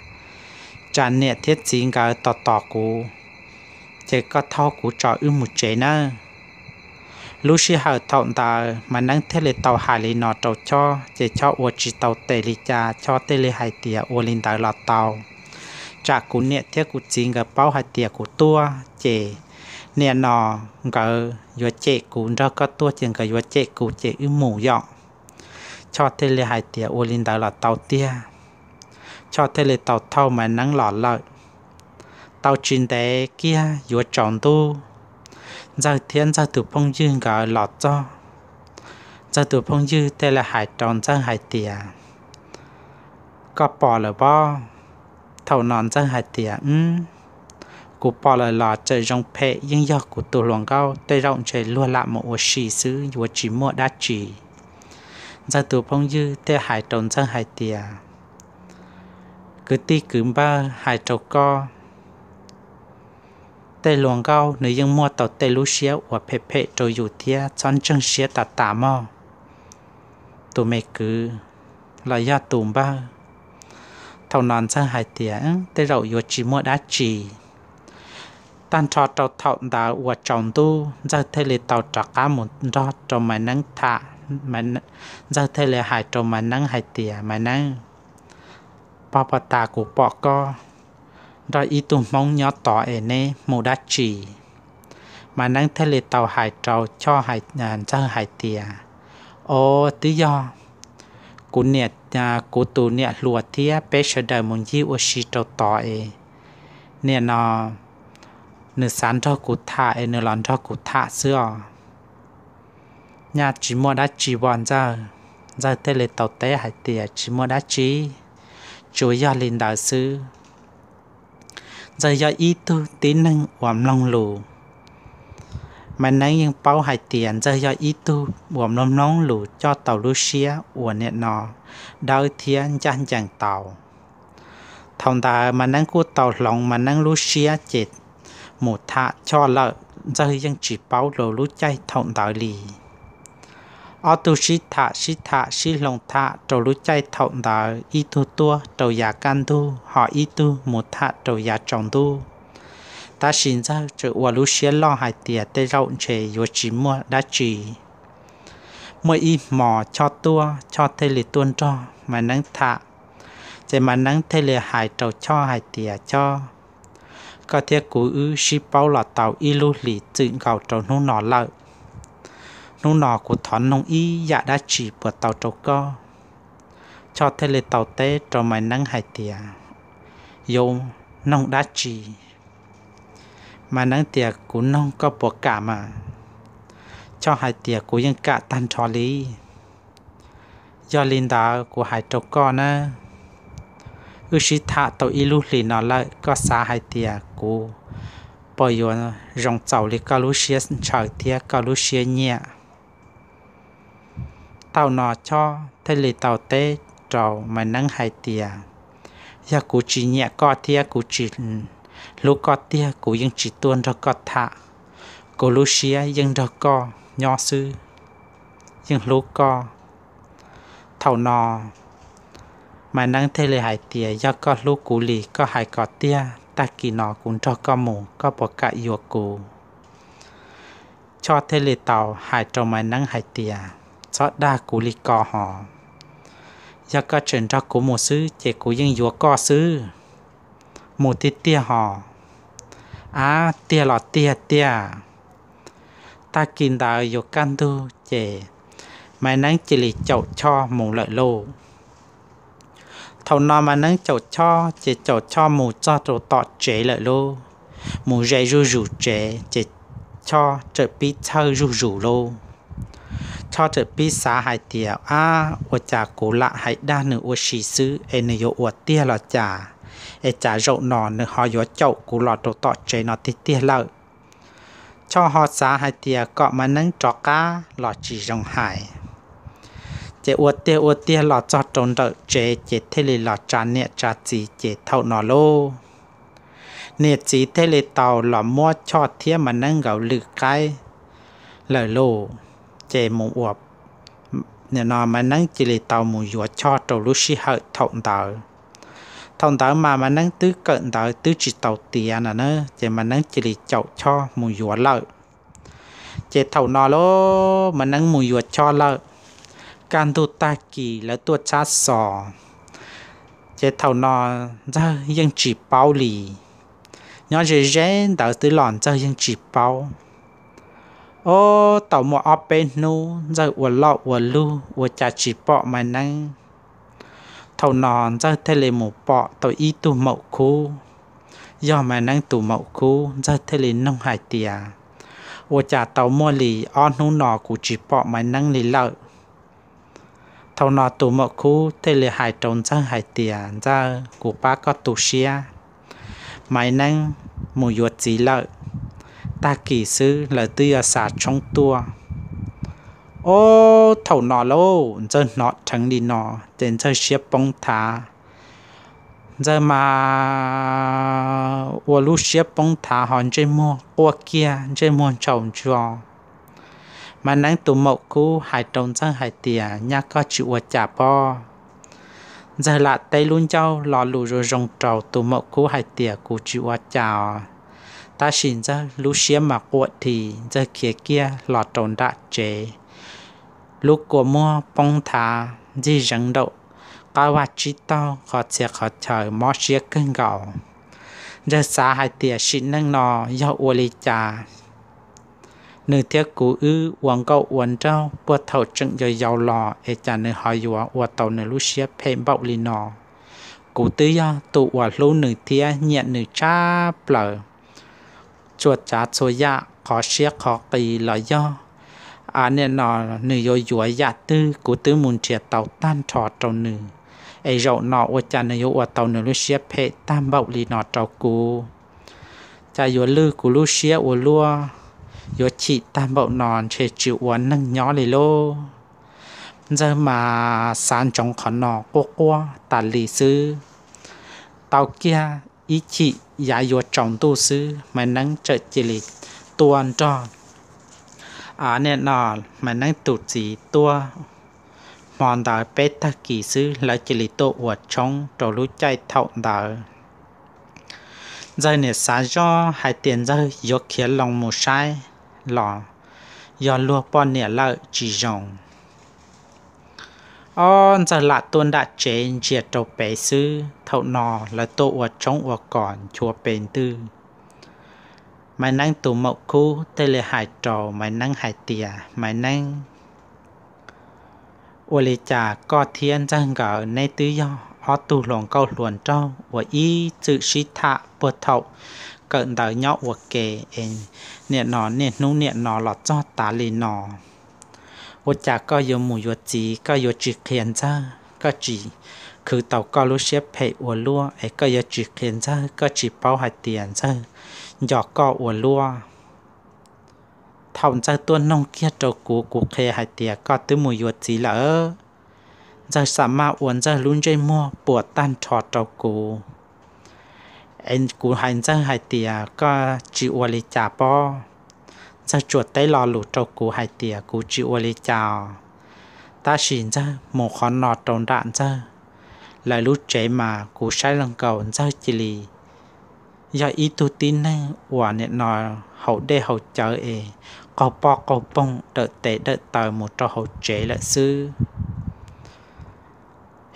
Tsam niam thiab txiv nkawd tos tos kuv, ces koj thauj kuv tso wb mus tsev nawb. Lub sij hawm thaum ntawd Maiv Neeb thiaj li tau hais li no rau Choj, ces Choj ua tsis tau tes li cas, Choj thiaj li hais tias, Ua li ntawd los tau. Tsam kuv niam thiab kuv txiv nkawd paub hais tias kuv tuaj ces nim no nkawd yuav cem kuv, nrog koj tuaj ces nkawd yuav cem kuv, ces wb mus yom. Choj thiaj li hais tias, Ua li ntawd los tau tiag. Choj thiaj li tau thauj Maiv Neeb los lawm. Tau tsis ntev kiag yuav tsaus ntuj, Ntxawg thiab Ntxawg tus phooj ywg nkawd los txog. Ntxawg tus phooj ywg thiaj li hais rau Ntxawg hais tias, Koj pom lawm pob? Thaum no Ntxawg hais tias, Kuv pom lawm los txawm zoo phem yeej yog kuv tus hluas nkauj, tej zaum ntshe luag lam mus ua si xwb yuav tsis muaj dab tsi. Ntxawg tus phooj ywg thiaj hais rau Ntxawg hais tias, Kwv tij kwv npawg, hais rau koj, tej hluas nkauj nws yeej muaj tau tej lub siab uas phem phem rau yus thiab, txhob ntseeg siab tas tas mog, tus me kwv los yog tus npawg. Thaum no Ntxawg hais tias tej zaum yuav tsis muaj dab tsi. Tag nrho rau thaum ntawd uas tsaus ntuj Ntxawg thiaj li tau rov qab mus nrog rau Maiv Neeb tham. Ntxawg thiaj li hais rau Maiv Neeb hais tias, Maiv Neeb, pog pov tas kuv pom koj nrog ib tug Hmoob nyob tod es neb mus dab tsi? Maiv Neeb thiaj li tau hais rau Choj, Ntxawg hais tias, O, twb yog kuv niam, kuv tus niam hluas thiab peb sawv daws mus ncig ua si rau tod es, niam no, nws xav nrog kuv tham es nws los nrog kuv tham xwb os. Nyaj tsis muaj dab tsi os Ntxawg. Ntxawg thiaj li tau teb hais tias, Tsis muaj dab tsi, tsuas yog li ntawd xwb. Ntxawg yog ib tug tib neeg uas mloog lus. Maiv Neeb yeej paub hais tias Ntxawg yog ib tug uas mloog mloog lus coj tau lub siab uas niam no dawb thiab ncaj ncees tau. Thaum ntawd Maiv Neeb kuj tau hloov Maiv Neeb lub siab ces mus tham Choj lawm. Ntxawg yeej tsis paub rau lub caij thaum ntawd li. Ob tug sib tham sib tham sib hloov tham rau lub caij thaum ntawd, ib tug tuaj rau yav kaj ntug ho ib tug mus tham rau yav tsaus ntuj. Tab sis Ntxawg tseem ua lub siab loj hais tias tej zaum ntshe yuav tsis muaj dab tsi. Muaj ib hmos Choj tuaj, Choj thiaj li tuaj nrog Maiv Neeb tham. Ces Maiv Neeb thiaj li hais rau Choj hais tias, Choj, koj thiab kuv wb sib paub los tau ib lub hlis txwm nkaus rau hnub no lawm. Hnub no kuv thov noog ib yam dab tsi puas tau rau koj? Choj thiaj li tau teb rau Maiv Neeb hais tias, Yuav noog dab tsi? Maiv Neeb tias, Kuv noog koj puas kam mas. Choj hais tias, Kuv yeej kam tag nrho li. Yog li ntawd kuv hais rau koj na, wb sib tham tau ib lub hlis no lawm, koj xav hais tias kuv puas yuav zoo txaus li koj lub siab ntshaw thiab koj lub siab nyiam? Thaum no Choj thiaj li tau teb rau Maiv Neeb hais tias, Yog kuv tsis nyiam koj thiab kuv tsis hlub koj tiag, kuv yeej tsis tuaj nrog koj tham. Kuv lub siab yeej nrog koj nyob xwb, yeej hlub koj. Thaum no Maiv Neeb thiaj li hais tias, Yog koj hlub kuv li koj hais kom tiag, tag kis no kuv nrog koj mus, koj puas kam yuav kuv? Choj thiaj li tau hais rau Maiv Neeb hais tias, Txhob dag kuv li ko hos. Yog koj tseem nrog kuv mus xwb ces kuv yeej yuav koj xwb. Mus tiag tiag hos? Ab, tiag los tiag tiag. Tag kis ntawd yuav kaj ntug ces Maiv Neeb cia li caum Choj mus lawm lauj. Thaum no Maiv Neeb caum Choj ces caum Choj mus txog rau tom tsev lawm lauj. Mus ze zuj zus tsev ces Choj txawm pib txhawj zuj zus lauj. Choj txawm pib xav hais tias, Ab, ua cas kuv lam hais dag nws ua si xwb es nws yuav ua tiag los cas? Es cas zaum no nws ho yuav caum kuv los rau tom tsev no tiag tiag lawm? Choj ho xav hais tias kom Maiv Neeb rov qab los tsis zoo hais. Ces ua tiag ua tiag los txog rau nram tsev ces thiaj li los tsa niam tsa txiv ces thaum no lauj, niam txiv thiaj li tau los muab Choj thiab Maiv Neeb nkawd lwm qaib lawm lauj. Ces mus ua, Maiv Neeb cia li tau mus yuav Choj rau lub sij hawm thaum ntawd. Thaum ntawd mas Maiv Neeb twb kawm ntawv twb tsis tau tiav no na, ces Maiv Neeb cia li caum Choj mus yuav lawm. Ces thaum no lauj, Maiv Neeb mus yuav Choj lawm, kaj ntug tag kis lawv tuaj txhab xos. Ces thaum no Ntxawg yeej tsis paub li, nyob ze ze ntawd twb los Ntxawg yeej tsis paub. Ob, tau muaj ob peb hnub Ntxawg ua loj ua lug ua cas tsis pom Maiv Neeb. Thaum no Ntxawg thiaj li mus pom tau ib tug maum khub, yog Maiv Neeb tus maum khub. Ntxawg thiaj li noog hais tias, Ua cas tau muaj li ob hnub no kuv tsis pom Maiv Neeb li lawm? Thaum no tus maum khub thiaj li hais rau Ntxawg hais tias, Ntxawg, kuv pab koj tu siab, Maiv Neeb mus yuav txiv lawm, tag kis xwb lawv twb yuav xa tshoob tuaj. Ob, thaum no lauj, Ntxawg hnov dheev li no ces Ntxawg siab poob thav. Ntxawg mas ua lub siab poob thav ho ntsej muag quaj kiag, ntsej muag ntshaus ntso. Maiv Neeb tus maum kub hais rau Ntxawg hais tias, Nyab, koj tsis ua cas pob? Ntxawg lam teb lub ncauj lo lus zoo zoo rau tus maum kub hais tias, Kuv tsis ua cas os. Tab sis Ntxawg lub siab mas quaj dhi, Ntxawg khiav kiag los rau nram tsev. Lub kua muag poob thav ntxig zeev nraum qab vaj tsib taug, qhov txhia qhov chaw mob siab kawg nkaus. Ntxawg xav hais tias, Sim neej no yog ua li cas nws thiab kuv wb ua nkauj ua nraug puag thaum tseem yau yau los es cas nws ho yuav ua tau nws lub siab phem npaum li no? Kuv twb yog tus uas hlub nws thiab nyiam nws tshaj plaws, txhua tsav txhua yam, qhov siab qhov qis los yog, a, nim no nws yuav yuav yam twg kuv twb mus nrhiav tau tag nrho rau nws, es zaum no ua cas nws yuav ua tau nws lub siab phem tag npaum li no rau kuv? Cas yuav lwj kuv lub siab ua luaj, yuav chim tag npaum no ntshe tsis ua neeg nyob li lauj. Ntxawg mas xav ntsoov qhov no quaj quaj tas li xwb. Tau kiag ib chim yav yuav tsaus ntuj xwb, Maiv Neeb txawm cia li tuaj nrog, a, nim no Maiv Neeb tus txiv tuaj. Hmo ntawd peb tag kis xwb lawv cia li tuaj ua tshoob rau lub caij thaum ntawd. Ntxawg niam xav zoj hais tias Ntxawg yuav khiav loo mus saib los yog luag poj niam lawm tsis zoo. Ob, Ntxawg lam tuaj nram tsev ntsia rau pem xwb, thaum no lawv tuaj ua tshoob ua kos nchuav pes ntws. Maiv Neeb tus maum kub thiaj li hais rau Maiv Neeb hais tias, Maiv Neeb, ua li cas koj thiab Ntxawg nkawd neb twb yog ob tug hluas nkauj hluas nraug uas ib txwm sib tham puag thaum kawm ntawv nyob ua ke es nim no niaj hnub nim no los txog tav li no, ua cas koj yuav mus yuav txiv, koj yuav tsis qhia Ntxawg, koj tsis khwv tau koj lub siab phem ua luaj es koj yuav tsis qhia Ntxawg, koj tsis paub hais tias Ntxawg nco koj ua luaj? Thaum Ntxawg tuaj noog kiag rau kuv, kuv qhia hais tias koj twb mus yuav txiv lawm. Ntxawg xa maj ua Ntxawg lub ntsej muag puas tag nrho rau kuv. Es kuv hais Ntxawg hais tias koj tsis ua li cas pob. Ntxawg tsuas teb lo lus rau kuv hais tias kuv tsis ua li cas os. Tab sis Ntxawg mus qhov no rau nram Ntxawg lawv lub tsev mas kuv saib zoo nkaus Ntxawg cia li yog ib tug tib neeg uas nim no haus dej haus cawv es qaug poj qaug poog dawm tes dawm taw mus rau hauv tsev lawm xwb.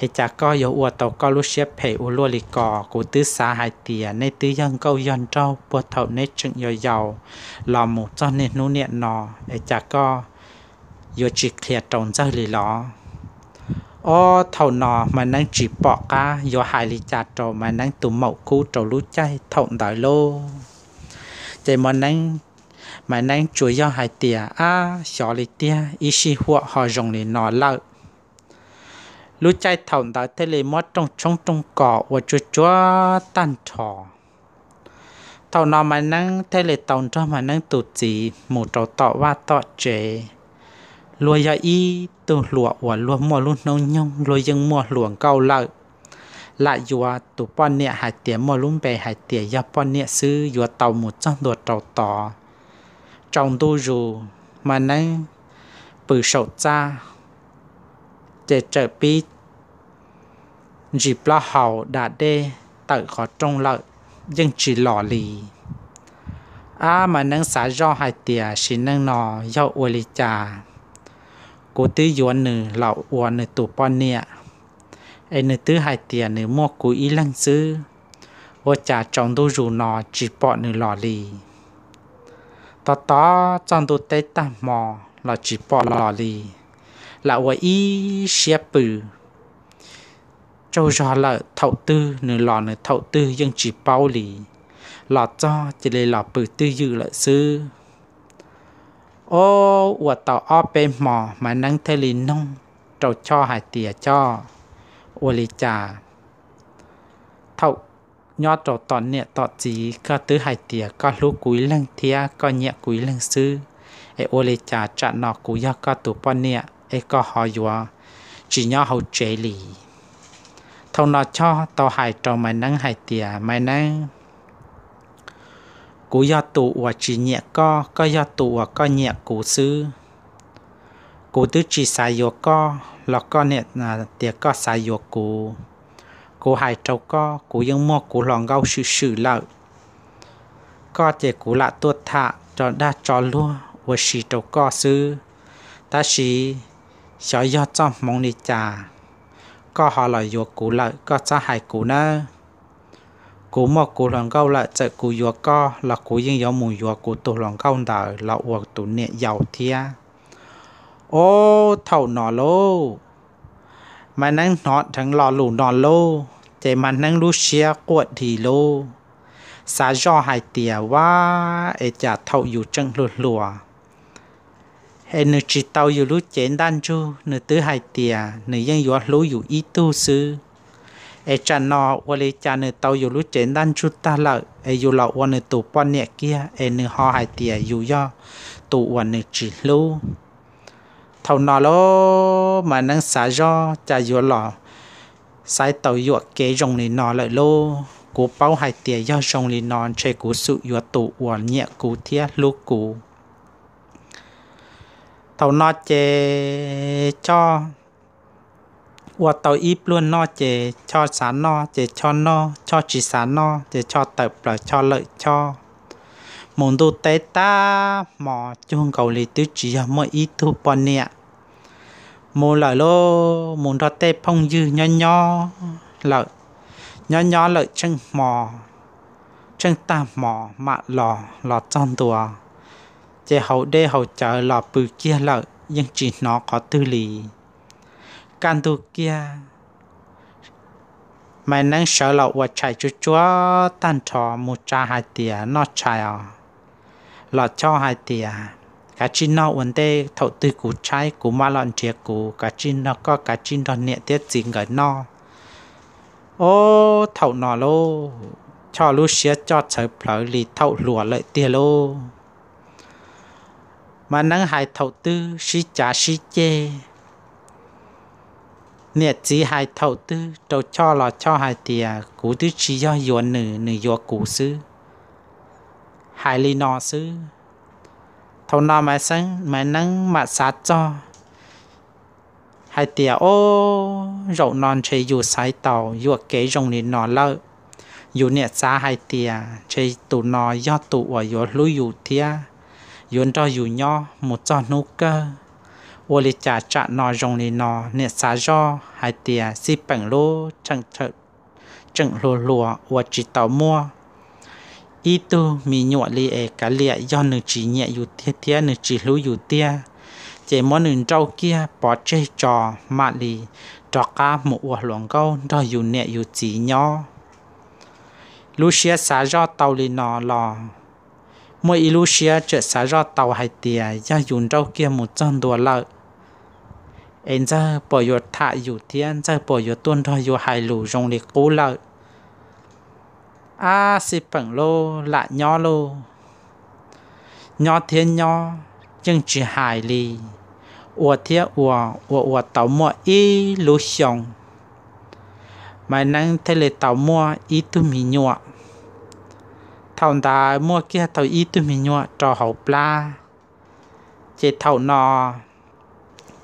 Es cas koj yuav ua tau koj lub siab phem ua luaj li ko? Kuv twb xav hais tias neb twb yog nkauj yog nraug puag thaum neb tseem yau yau los mus txog niaj hnub niam no, es cas koj yuav tsis qhia rau Ntxawg li los? Ob, thaum no Maiv Neeb tsis pom qab yuav hais li cas rau Maiv Neeb tus maum kub rau lub caij thaum ntawd lauj. Ces Maiv Neeb, Maiv Neeb tsuas yog hais tias, ab, xyov li tiag, ib sij huam ho zoo li no lawm. Lub caij thaum ntawd thiaj li muab rooj tshoob rooj kos ua tsuag tsuag tag nrho. Thaum no Maiv Neeb thiaj li tau nrog Maiv Neeb tus txiv mus rau tom vaj tom tsev. Luag yog ib tug hluas uas luag muaj lub hnub nyoog luag yeej muaj hluas nkauj lawm. Lam yuav tus poj niam hais tias muaj lub npe hais tias yog poj niam xwb yuav tau mus txog ntua rau tod. Tsaus ntuj zus, Maiv Neeb pw saum txaj, ces txawm pib ntsis plaub hau da dej tawm qhov rooj lawm, yeej tsis los li. Ab, Maiv Neeb xav zoj hais tias sim neej no yog ua li cas, kuv twb yuav nws los ua nws tus poj niam, es nws twb hais tias nws muaj kuv ib leeg xwb, ua cas tsaus ntuj zus no tsis pom nws los li. Tos tos txog ntuj teb tag hmo los tsis pom los li. Lam ua ib siab pw, tsaug zog lawm, thaum twg nws los nws thaum twg yeej tsis paub li. Los txog cia li los pw twj ywm lawm xwb. Ob, ua tau ob peb hmo Maiv Neeb thiaj li noog rau Choj hais tias, Choj, ua li cas thaum nyob rau tom niam tom txiv koj twb hais tias koj hlub kuv ib leeg thiab koj nyiam kuv ib leeg xwb, es ua li cas tsam no kuv yog koj tus poj niam es koj ho yuav tsis nyob hauv tsev li? Thaum no Choj tau hais rau Maiv Neeb hais tias, Maiv Neeb, kuv yog tus uas tsis nyiam koj, koj yog tus uas koj nyiam kuv xwb. Kuv twb tsis xav yuav koj los koj niam tias koj xav yuav kuv. Kuv hais rau koj, kuv yeej muaj kuv hluas nkauj swm swm lawm. Koj ces kuv lam tuaj tham tso dag tso luag ua si rau koj xwb. Tab sis xyov yog txoj hmoov li cas, koj ho los yuav kuv lawm, koj txhob hais kuv nawb. Kuv muaj kuv hluas nkauj lawm, txawm kuv yuav koj los kuv yeej yuav mus yuav kuv tus hluas nkauj ntawd los ua tus niam yau thiab. Ob, thaum no lauj, Maiv Neeb hnov dheev lo lus no lauj, ces Maiv Neeb lub siab quaj dhi lauj, xav zoj hais tias, Vaj, es cas thaum yus tseem hluas hluas es nws tsis tau yus lub cev ntaj ntsug, nws twb hais tias nws yeej yuav hlub yus ib tug xwb, es tsam no ua li cas nws tau yus lub cev ntaj ntsug tag lawm es yus los ua nws tus poj niam kiag es nws ho hais tias yus yog tus uas nws tsis hlub. Thaum no lauj, Maiv Neeb xav zoj cas yuav los xaiv tau yuam kev zoo li no lawm lauj. Kuv paub hais tias yog zoo li no ntshe kuv xum yuav tus uas nyiam kuv thiab hlub kuv. Thaum no ces Choj ua tau ib pluag noj ces Choj xav noj ces Choj noj, Choj tsis xav noj ces Choj tawm plaws Choj lawm Choj. Mus ntuj teb tag hmo cuag nkaus li twb tsis yog muaj ib tug poj niam. Mus lawm lauj, mus nrog tej phooj ywg nyob nyob lawm, nyob nyob lawm tsheej hmo, tsheej tag hmo mam los, los txog ntua ces haus dej haus cawv los pw kiag lawm yeej tsis hnov qhov twg li. Kaj ntug kiag, Maiv Neeb sawv los ua tshais tsuag tsuag tag nrho mus tsa hais tias noj tshais os. Los Choj hais tias, Kav tsij noj ua ntej, thaum twg kuv tshaib kuv mam los nrhiav kuv, kav tsij nrog koj kav tsij nrog niam thiab txiv nkawd noj. Ob, thaum no lauj, Choj lub siab coj txhawv plhawv li thaum hluas lawm tiag lauj. Maiv Neeb hais thaum twg sib cav sib ceg, niam txiv hais thaum twg rau Choj los Choj hais tias, Kuv twb tsis yog yuav nws, nws yuav kuv xwb. Hais li no xwb. Thaum no Maiv Neeb mam xav txog hais tias, Ob, zaum no ntshe yus xaiv tau yuam kev zoo li no lawm. Yus niam xav hais tias ntshe tus no yog tus uas yuav hlub yus thiab yuav nrog yus nyob mus txog hnub kawg. Ua li cas tsam no zoo li no? Niam xav zoj hais tias, Xij peem lauj, tseem hluas hluas ua tsis tau muaj ib tug me nyuam li es kav liam, yog nws tsis nyiam yus tiag thiab nws tsis hlub yus tiag, ces muab nws nrauj kiag pov tseg tso, mam li rov qab mus ua hluas nkauj nrog yus niam yus txiv nyob. Lub siab xav zoj tau li no los muaj ib lub siab tseem xav zoj tau hais tias yog yus nrauj kiag mus txog ntua lawm es Ntxawg puas yuav tham yus thiab Ntxawg puas yuav tuaj nrog yus hais lus zoo li qub lawm. Ab, xij peem lauj, lam nyob lauj. Nyob thiab nyob, yeej tsis hais li, ua thiab ua, ua ua tau muaj ib lub xyoo, Maiv Neeb thiaj li tau muaj ib tug me nyuam. Thaum ntawd muaj kiag tau ib tug me nyuam rau hauv plab, ces thaum no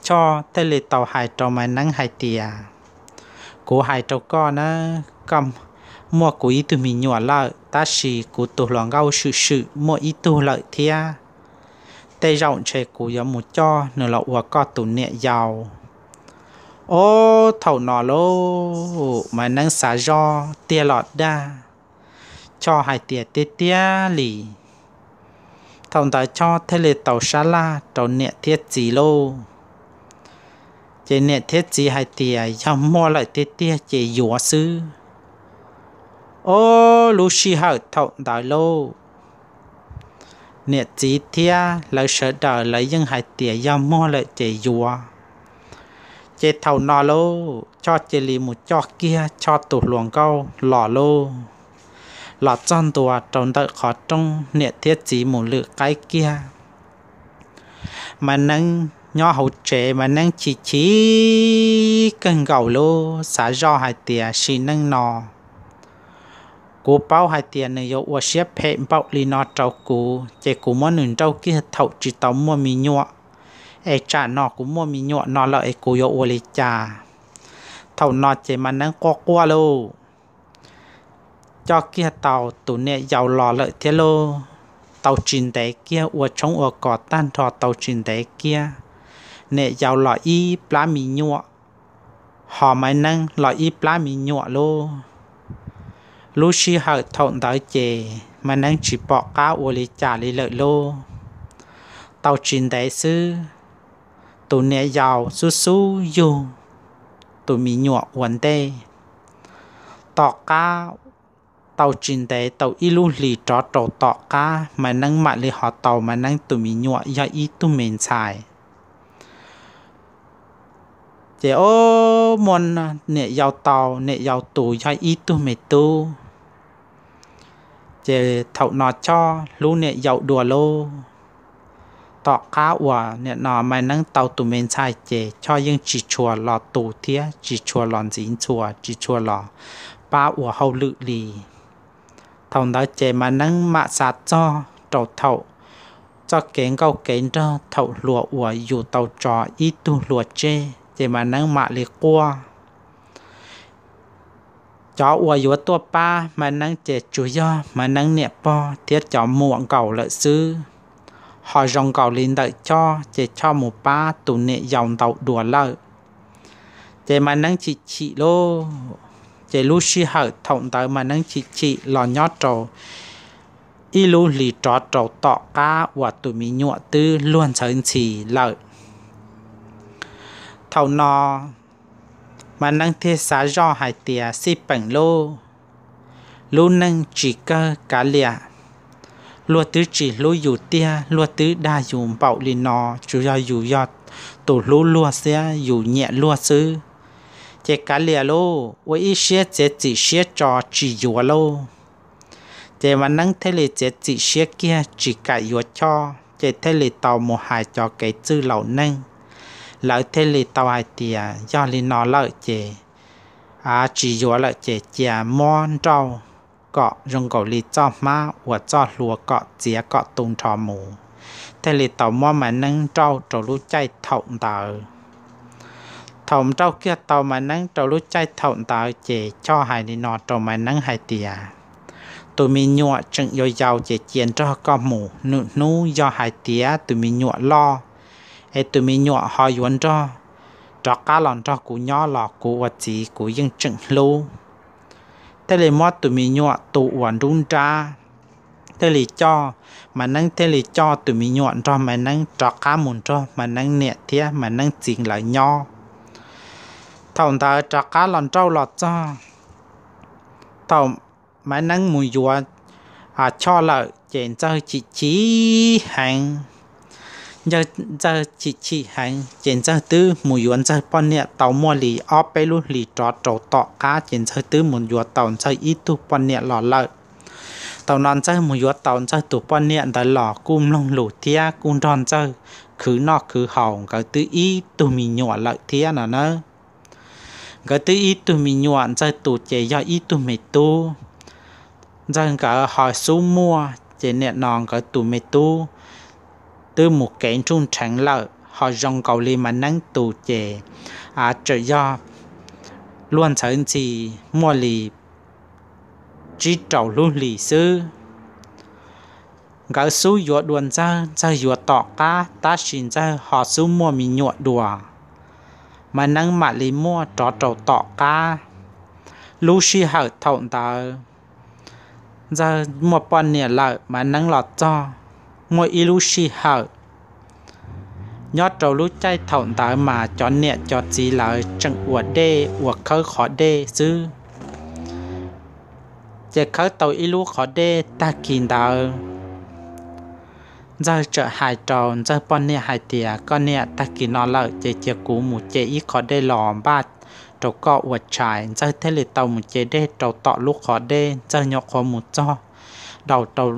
Choj thiaj li tau hais rau Maiv Neeb hais tias, Kuv hais rau koj na, koj muaj kuv ib tug me nyuam lawm, tab sis kuv tus hluas nkauj swm swm muaj ib tug lawm thiab. Tej zaum ntshe kuv yuav mus coj nws los ua koj tus niam yau. Ob, thaum no lauj, Maiv Neeb xav zoj tiag los dag, Choj hais tias tiag tiag li. Thaum ntawd Choj thiaj li tau sab laj rau niam thiab txiv lauj. Ces niam thiab txiv hais tias yog muaj lawm tiag tiag ces yuav xwb. Ob, lub sij hawm thaum ntawd lauj, niam txiv thiab lawv sawv daws lawv yeej hais tias yog muaj lawm ces yuav. Ces thaum no lauj, Choj cia li mus coj kiag Choj tus hluas nkauj los lauj. Los txog ntua rau ntawm qhov rooj, niam thiab txiv mus lwm qaib kiag, Maiv Neeb Nyob hauv tsev Maiv Neeb chim chim kawg nkaus lub xav zoj hais tias sim neej no kuv paub hais tias nws yuav ua siab phem npaum li no rau kuv ces kuv muab nws nrauj kiag thaum tsis tau muaj me nyuam, es tsam no kuv muaj me nyuam no lawm es kuv yuav ua li cas? Thaum no ces Maiv Neeb quaj quaj lauj. Coj kiag tau tus niam yau los lawm thiab lauj. Tau tsis ntev kiag ua tshoob ua kos tag nrho tau tsis ntev kiag, niam yau los ib plab me nyuam, ho Maiv Neeb los ib plab me nyuam lauj. Lub sij hawm thaum ntawd ces Maiv Neeb tsis pom qab ua li cas li lawm lauj. Tau tsis ntev xwb, tus niam yau xub xub yug tus me nyuam ua ntej. Tom qab tau tsis ntev tau ib lub hlis rov rau tom qab Maiv Neeb mam li ho tau Maiv Neeb tus me nyuam yog ib tug me ntxhais. Ces o, muaj niam yau tau, niam yau tus yog ib tug me tub. Ces thaum no Choj hlub niam yau dua lauj. Tom qab uas niam no Maiv Neeb tau tus me ntxhais ces Choj yeej tsis tshua los tu thiab tsis tshua los ntxiv ntxhua tsis tshua los pab ua hauj lwm li. Thaum ntawd ces Maiv Neeb mam xav txog rau thaum txoj kev nkauj kev nraug thaum hluas uas yus tau tso ib tug hluas tseg ces Maiv Neeb mam li quaj. Cov uas yuav tuaj pab Maiv Neeb ces tsuas yog Maiv Neeb niam pog thiab cov muam nkaus lawm xwb. Ho zoo nkaus li ntawm Choj ces Choj mus pab tus niam yau ntau dua lawm. Ces Maiv Neeb chim chim lauj. Ces lub sij hawm thaum ntawd Maiv Neeb chim chim los nyob rau ib lub hlis rov rau tom qab uas tus me nyuam twb luag ntxhawv ntxhi lawm. Thaum no Maiv Neeb thiaj xav zoj hais tias xij peem lauj, lub neej tsis kawg kav liam, luag twb tsis hlub yus tiag, luag twb dag yus npaum li no, tsuas yog yus yog tus hlub luag thiab yus nyiam luag xwb. Ces kav liam lauj, ua ib siab txiav txim siab tso tsis yuav lauj. Ces Maiv Neeb thiaj li txiav txim siab kiag tsis kam yuav Choj, ces thiaj li tau mus hais cov kev txwj laus neeg. Lawv thiaj li tau hais tias yog li no lawm ces tsis yuav lawm ces cia muab nrauj kom zoo nkaus li txoj hmab uas txoj hlua kom txiav kom tu nrho mus. Thiaj li tau muab Maiv Neeb nrauj rau lub caij thaum ntawd. Thaum nrauj kiag tau Maiv Neeb rau lub caij thaum ntawd ces Choj hais li no rau Maiv Neeb hais tias, tus me nyuam tseem yau yau ces cia nrog koj mus, nws hnub yog hais tias tus me nyuam loj, es tus me nyuam ho yuav nrog, rov qab los nrog kuv nyob los kuv ua txiv kuv yeej tseem hlub. Thiaj li muab tus me nyuam tu uas nruab nrab, thiaj li coj, Maiv Neeb thiaj li coj tus me nyuam nrog Maiv Neeb rov qab mus nrog Maiv Neeb niam thiab Maiv Neeb txiv lawv nyob. Thaum ntawd rov qab los nrauj los txog, thaum Maiv Neeb mus yuav Choj lawm ces Ntxawg chim chim heev. Ntxawg chim chim heev ces Ntxawg twb mus yuav Ntxawg poj niam tau muaj li ob peb lub hlis rov rau tom qab ces Ntxawg twb mus yuav tau Ntxawg ib tug poj niam los lawm. Thaum no Ntxawg mus yuav tau Ntxawg tus poj niam ntawd los kuj mloog lus thiab kuj nrog Ntxawg khwv noj khwv haus, nkawd twb ib tug me nyuam lawm thiab no na. Nkawd twb ib tug me nyuam, Ntxawg tus ces yog ib tug me tub. Ntxawg nkawd ho xub muaj ces nim no nkawd tus me tub twb mus kev nruj nrheev lawm, ho zoo nkaus li Maiv Neeb tus ces tseem yog luag ntxhawv ntxhi muaj li tsib rau lub hlis xwb. Nkawd xub yuav dua Ntxawg, Ntxawg yuav tom qab, tab sis Ntxawg ho xub muaj me nyuam dua. Maiv Neeb mam li muaj rov rau tom qab. Lub sij hawm thaum ntawd Ntxawg muaj poj niam lawm, Maiv Neeb los txog. Muaj ib lub sij hawm nyob rau lub caij thaum ntawd mas cov niam cov txiv lawv tseem ua dej, ua khawb qhov dej xwb. Ces khawb tau ib lub qhov dej, tag kis ntawd Ntxawg txawm hais rau Ntxawg poj niam hais tias, koj niam, tag kis no lawm ces cia kuv mus ce ib qhov dej los npaj rau koj ua tshais. Ntxawg thiaj li tau mus ce dej rau tom lub qhov dej. Ntxawg nyuam qhuav mus txog daus rau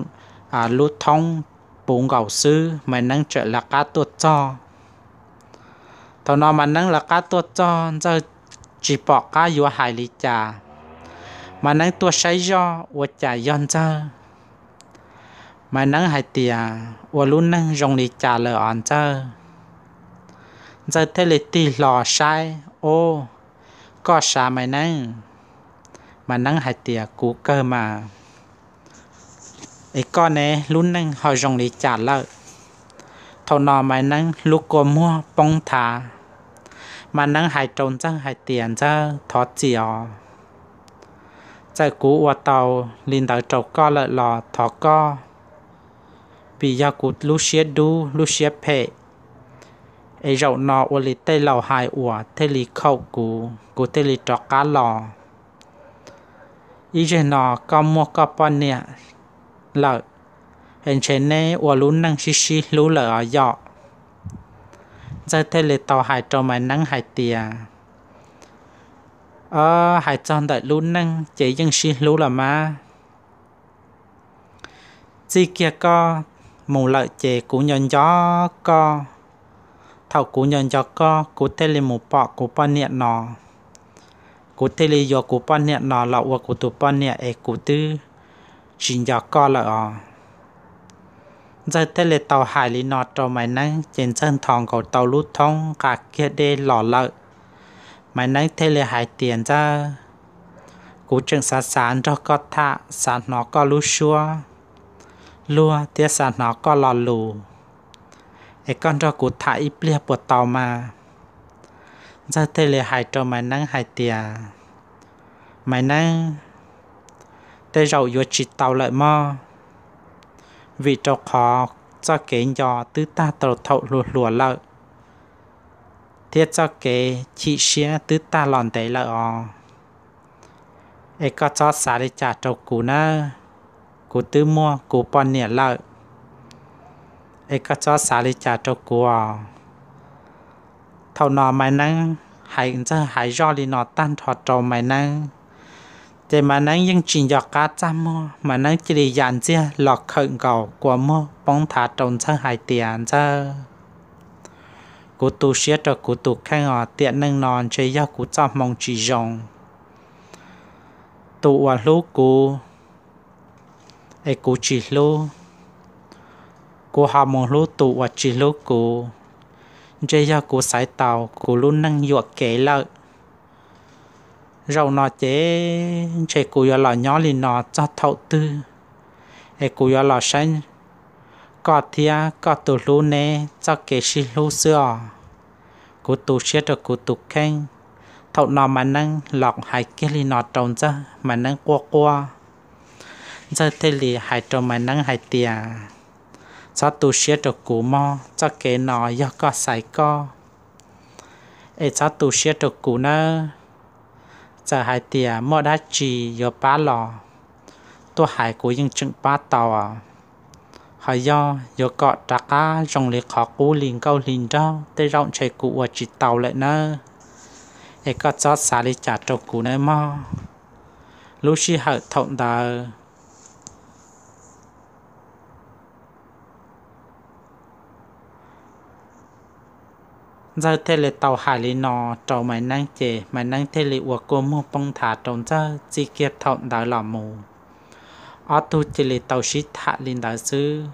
lub thoob puv nkaus xwb, Maiv Neeb txawm lawv qab tuaj txog. Thaum no Maiv Neeb lawv qab tuaj txog, Ntxawg tsis pom qab yuav hais li cas. Maiv Neeb tuaj saib zoj ua cas yog Ntxawg. Maiv Neeb hais tias, Ua lub neej zoo li cas lawm os Ntxawg? Ntxawg thiaj li tig hlo saib, Ob, koj sav Maiv Neeb? Maiv Neeb hais tias, Kuv kawg mas. Es koj ne, lub neej ho zoo li cas lawm? Thaum no Maiv Neeb lub kua muag poob nthav. Maiv Neeb hais rau Ntxawg hais tias, Ntxawg, thov txim os. Txawm kuv ua tau li ntawd rau koj lawm los thov koj, vim yog kuv lub siab dub lub siab phem, es zaum no ua li tej laus hais uas thiaj li khaum kuv, kuv thiaj li rov qab los. Ib zaug no koj muaj koj poj niam lawm, es ntshe neb ua lub neej sib sib hlub lawm os yom. Ntxawg thiaj li tau hais rau Maiv Neeb hais tias, Hais txog ntawm lub neej ces yeej sib hlub los mas. Txij kiag koj mus lawm ces kuv nco nco koj. Thaum kuv nco nco koj, kuv thiaj li mus pom kuv poj niam no. Kuv thiaj li yuav kuv poj niam no los ua kuv tus poj niam es kuv twb tsis nco koj lawm os. Ntxawg thiaj li tau hais li no rau Maiv Neeb ces Ntxawg nthos nkaus tau lub thoob nqa kiag dej los lawm. Maiv Neeb thiaj li hais tias, Ntxawg, kuv tseem xav xav nrog koj tham, xav hnov koj lub suab luag thiab xav hnov koj lo lus, es koj nrog kuv tham ib pliag puas tau mas? Ntxawg thiaj li hais rau Maiv Neeb hais tias, Maiv Neeb, tej zaum yuav tsis tau lawm mog, vim rau qhov txoj kev nco twb tag tau thaum hluas hluas lawm, thiab txoj kev chim siab twb tag los ntev lawm os. Es koj txhob xav li cas rau kuv nawb, kuv twb muaj kuv poj niam lawm, es koj txhob xav li cas rau kuv os. Thaum no Maiv Neeb hais, Ntxawg hais zoj li no tag nrho rau Maiv Neeb, ces Maiv Neeb yeej tsis nco qab txaj muag, Maiv Neeb cia li yam ntxiag los khawm nkaus kua muag poob nthav rau Ntxawg hais tias, Ntxawg, kuv tu siab rau kuv tus kheej os, tiam neej no ntshe yog kuv txoj hmoo tsis zoo. Tus uas hlub kuv es kuv tsis hlub, kuv ho mus hlub tus uas tsis hlub kuv, ntshe yog kuv xaiv tau kuv lub neej yuam kev lawm. Zaum no ces ntshe kuv yuav los nyob li no txog thaum twg, es kuv yuav los saib koj thiab koj tus hlub neb txoj kev sib hlub xwb os. Kuv tu siab rau kuv tus kheej. Thaum no Maiv Neeb los hais kiag li no rau Ntxawg, Maiv Neeb quaj quaj. Ntxawg thiaj li hais rau Maiv Neeb hais tias, Txhob tu siab rau kuv mog, txoj kev no yog koj xaiv koj, es txhob tu siab rau kuv nawb. Txawm hais tias muaj dab tsi yuav pab los tuaj hais, kuv yeej tseem pab tau. Ho yog yuav kom rov qab zoo li qhov qub li nkauj li nraug, tej zaum ntshe kuv ua tsis tau lawm nawb. Es koj txhob xav li cas rau kuv nawb mog. Lub sij hawm thaum ntawd Ntxawg thiaj li tau hais li no rau Maiv Neeb, ces Maiv Neeb thiaj li ua kua muag poob nthav rau Ntxawg. Txij kiag thaum ntawd los mus, ob tug cia li tau sib tham li ntawd xwb.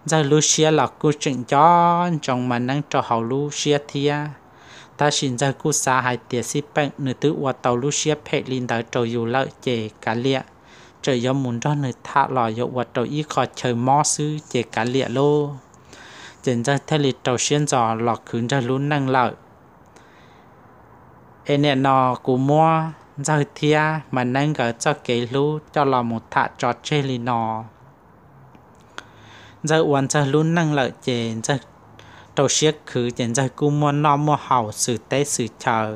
Ntxawg lub siab los kuj tseem nco ntsoov Maiv Neeb rau hauv lub siab thiab, tab sis Ntxawg kuj xav hais tias xij peem nws twb ua tau lub siab phem li ntawd rau yus lawm ces kav liam, txawm yuav mus nrog nws tham los yuav ua rau ib qho chaw mob xwb ces kav liam lauj. Ces Ntxawg thiaj li rau siab ntxo los khwv Ntxawg lub neej lawm. Es nim no kuv muab Ntxawg thiab Maiv Neeb nkawd txoj kev hlub coj los mus tham tso tseg li no. Ntxawg ua Ntxawg lub neej lawm ces Ntxawg rau siab khwv ces Ntxawg kuj muaj noj muaj haus xwm teb xwm chaw,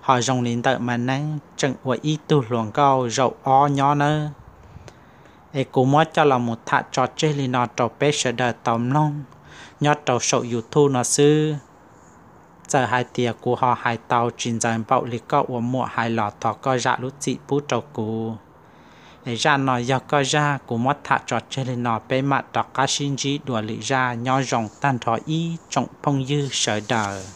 ho zoo li ntawm Maiv Neeb tseem ua ib tug hluas nkauj zaum ob nyob nawb. Es kuv muab coj los mus tham tso tseg li no rau peb sawv daws tau mloog nyob rau saum YouTube no xwb. Txawm hais tias kuv ho hais tau tsis ntxaws npaum li koj ua muam hais los thov koj zam lub txim pub rau kuv. Es zaj no yog koj zaj, kuv muab tham tso tseg li no, peb mam rov qab sib ntsib dua lwm zaj. Nyob zoo tag nrho ib tsoom phooj ywg sawv daws.